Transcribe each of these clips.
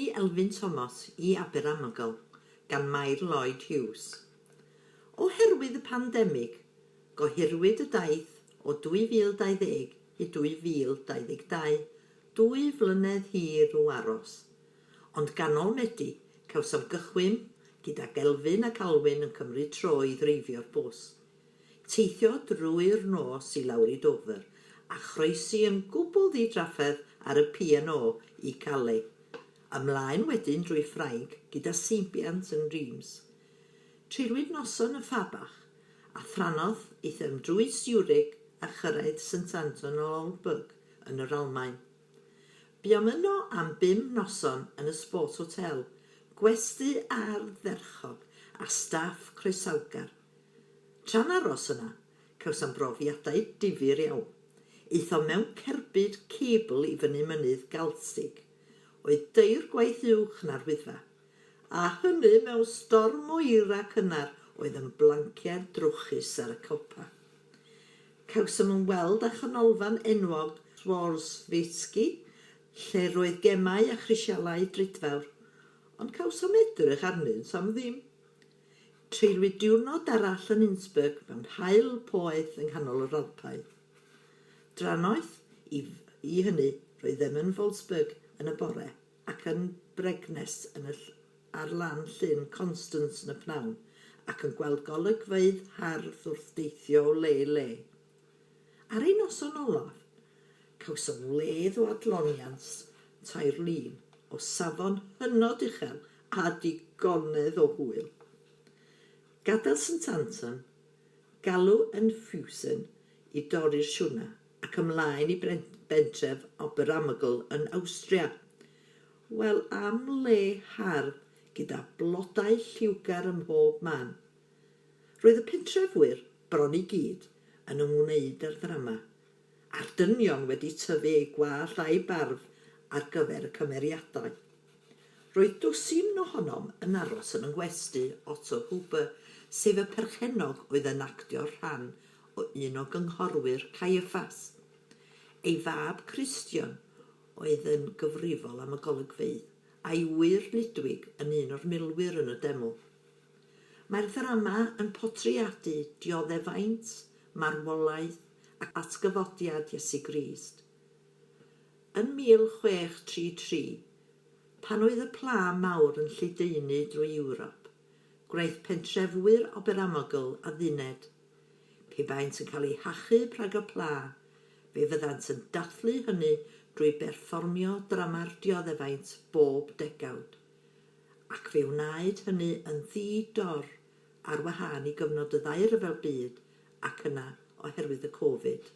Dathlu Elfyn Thomas i Aberamygl gan Mair Lloyd Hughes. Oherwydd y pandemig, gohiriwyd y daith o 2020 i 2022, dwy flynedd hir o aros. Ond ganol Medi, cawsom gychwyn gydag Elfyn ac Alwyn yn cymryd tro i ddreifio'r bws. Teithio drwy'r nos i lawr i Dover a chroesi yn gwbl ddi-drafferth ar y P&O i Calais. Ymlaen wedyn drwy Ffrainc gyda seibiant yn Reims. Treuliwyd noson yn Fabach a thrannoth aethom drwy Zurich a chyrraedd St Anton Arlberg yn yr Almaen. Buom yno am bum noson yn y Sport Hotel, gwesty ardderchog a staff croesawgar. Tra'n aros yna, cawsom brofiadau difyr iawn. Aethom mewn cerbyd cebl i fyny mynydd Galzig, oedd deirgwaith uwch na'r Wyddfa, a hynny mewn storm o eira cynnar oedd yn blanciad drwchus ar y copa. Cawsom ymweld â chanolfan enwog Swarovski, lle roedd gemau a chrisialau drudfawr, ond cawsom edrych arnynt am ddim. Treuliwyd diwrnod arall yn Innsbruck mewn haul poeth yng nghanol yr Alpau. Drannoeth i i hynny roeddem yn Wolfsburg yn y bore ac yn Bregenz yn y ar lan Llyn Constance yn y pnawn ac yn gweld golygfeydd hardd wrth deithio o le i le. Ar ein noson olaf, cawsom wledd o adloniant tair lun o safon hynod uchel a digonedd o hwyl. Gadael St Anton, galw yn Füssen i dorri'r siwrna ac ymlaen i bentref Oberammergau yn Awstria. Wel am le hardd gyda blodau lliwgar ym mhob man. Roedd y pentrefwyr, bron i gyd, yn ymwneud â'r ddrama, a'r dynion wedi tyfu eu gwallt a'u barf ar gyfer y cymeriadau. Roedd dwsin ohonom yn aros yn y ngwesty Otto Huber, sef y perchennog oedd yn actio'r rhan o un o gynghorwyr Caiaffas. Ei fab Christian oedd yn gyfrifol am y golygfeydd, a'i ŵyr Ludwig yn un o'r milwyr yn y deml. Mae'r ddrama yn portreadu dioddefaint, marwolaeth ac atgyfodiad Iesu Grist. Yn 1633, pan oedd y pla mawr yn lledaenu drwy Ewrop, gwnaeth pentrefwyr Oberammergau adduned, pe baent yn cael eu hachub rhag y pla, fe fyddant yn dathlu hynny drwy berfformio drama'r dioddefaint bob degawd. Ac fe wnaed hynny yn ddi-dor ar wahân i gyfnod y ddau ryfel byd ac yna oherwydd y Covid.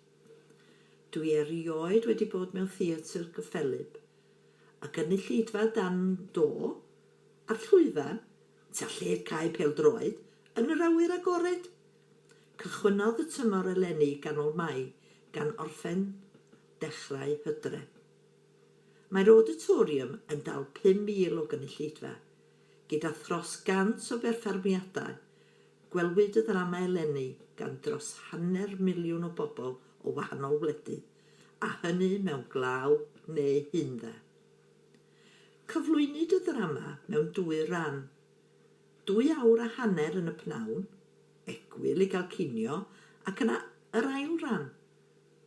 Dwi erioed wedi bod mewn theatr gyffelyb. Y gynulleidfa dan do, a'r llwyfan, tua lled cae pêl-droed, yn yr awyr agored. Cychwynnodd y tymor eleni ganol Mai gan orffen dechrau Hydref. Mae'r auditorium yn dal 5,000 o gynulleidfa, gyda thros gant o berfformiadau Gwelwyd y ddrama eleni gan dros hanner miliwn o bobl o wahanol wledydd, a hynny mewn glaw neu hyn-dda. Cyflwynid y ddrama mewn dwy ran, dwy awr a hanner yn y pnawn, egwyl i gael cinio, ac yna yr ail ran,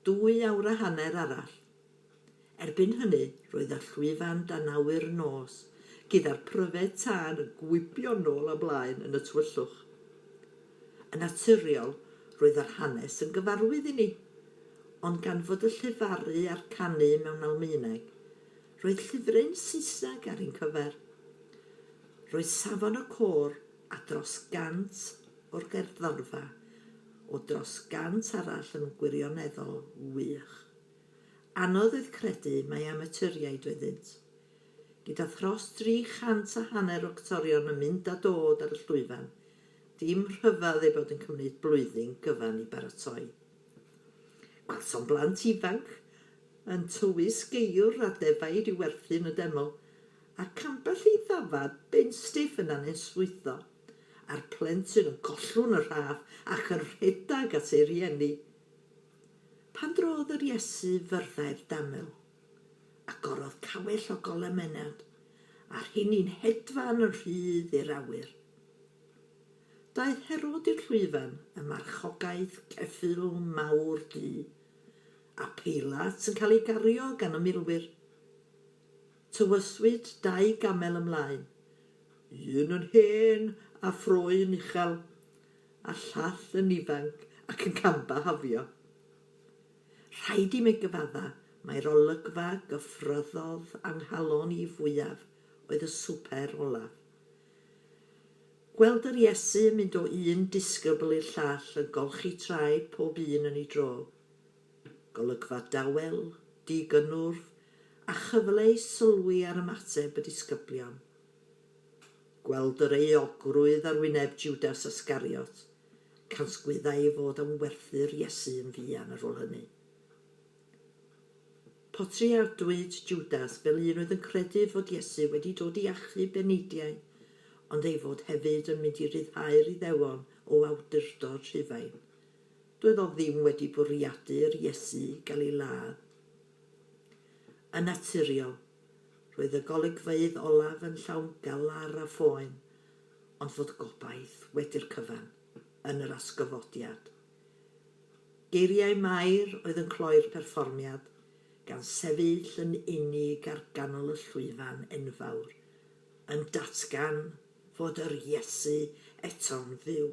dwy awr a hanner arall. Erbyn hynny, roedd y llwyfan dan awyr nos, gyda'r pryfed tân yn gwibio nôl a mlaen yn y tywyllwch. Yn naturiol, roedd yr hanes yn gyfarwydd i ni, ond gan fod y llefaru a'r canu mewn Almaeneg, roedd llyfryn Saesneg ar ein cyfer. Roedd safon y côr a dros gant o'r gerddorfa o dros gant arall yn gwirioneddol wych. Anodd oedd credu mai amaturiaid oeddynt. Gyda thros dri chant a hanner o actorion yn mynd a dod ar y llwyfan, dim rhyfedd ei bod yn cymryd blwyddyn gyfan i baratoi. Gwelsom blant ifanc yn tywys geifr a defaid i'w werthu yn y deml, ac ambell i ddafad benstiff yn anesmwytho, a'r plentyn yn gollwng y rhaff ac yn rhedeg at ei rieni. Pan drodd yr Iesu fyrddau'r damel, agorodd cawell o golemenad, a rheini'n hedfan yn rhydd i'r awyr. Daeth Herod i'r llwyfan ym marchogaeth ceffyl mawr du, a Peilat yn cael ei gario gan y milwyr. Tywyswyd dau gamel ymlaen, un yn hen a ffroen uchel, a llall yn ifanc ac yn cambahafio. Rhaid i mi gyfadda mai'r olygfa gyffryddodd a nghalon i fwyaf oedd y swper olaf. Gweld yr Iesu yn mynd o un disgybl i'r llall yn golchi traed pob un yn ei dro. Golygfa dawel, di-gynnwrf, a chyfle i sylwi ar ymateb y disgyblion. Gweld yr euogrwydd ar wyneb Jwdas Iscariot, cansgwyddai ei fod am werthu'r Iesu yn fuan ar ôl hynny. Portreadwyd Jwdas fel un oedd yn credu fod Iesu wedi dod i achub eneidiau, ond ei fod hefyd yn mynd i ryddhau'r Iddewon o awdurdod Rhufain. Doedd o ddim wedi bwriadu i'r Iesu gael ei ladd. Yn naturiol, Roedd y golygfeydd olaf yn llawn galar a phoen, ond fod gobaith, wedi'r cyfan, yn yr atgyfodiad. Geiriau Mair oedd yn cloi'r perfformiad, gan sefyll yn unig ar ganol y llwyfan enfawr, yn datgan fod yr Iesu eto'n fyw.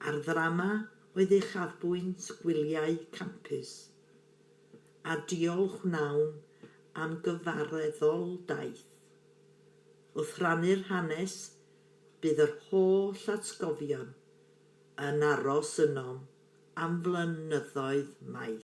A'r ddrama oedd uchafbwynt gwyliau campus. A diolch wnawn am gyfareddol daith. Wrth rannu'r hanes, bydd yr holl atgofion yn aros ynom am flynyddoedd maith.